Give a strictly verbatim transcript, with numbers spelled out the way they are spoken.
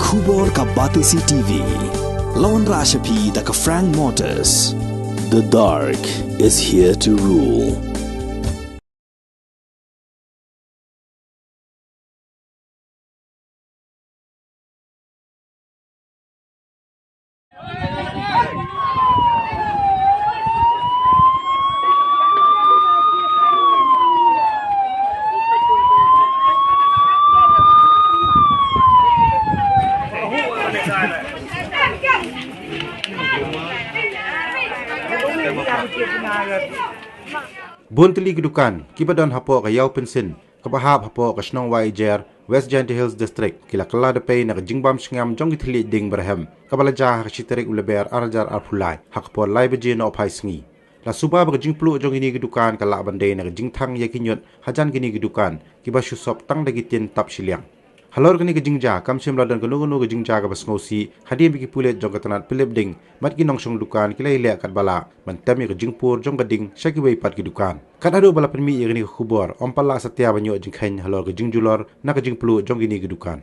Khubor ka Batesi T V. Lawan Rashapi da ka Frank Motors. The dark is here to rule. Bun tylli ki dukan kiba don hapoh ka Ïew Pynsin kaba hap hapoh ka shnong Wahiajer, West Jaintia Hills District, ki la kylla da pei na ka jingbam sngem jong ki thylliej ding ba rhem kaba la jia ha ka shi tarik u Lber ar hajar arphew lai ha ka por lai baje nohphai sngi. La suba ba ka jingpluh jong kine ki dukan ka lah ban dei na ka jingthang ïa ki ñiut hajan kine ki dukan kiba shu sop tang da ki tin tap shiliang. Halor kane ka jingjia kam shym la don kano kano ka jingjia kaba sngewsih hadien ba ki pulit jong ka tnat pynlip ding bad ki nongshong dukan ki la ïaleh katba lah ban tem ïa ka jingpur jong ka ding sha kiwei pat ki dukan. Kat haduh ba la pynmih ïa kane ka khubor, ym pat lah satia ban ïoh jingkheiñ halor ka jingjulor na ka jingpluh jong kine ki dukan.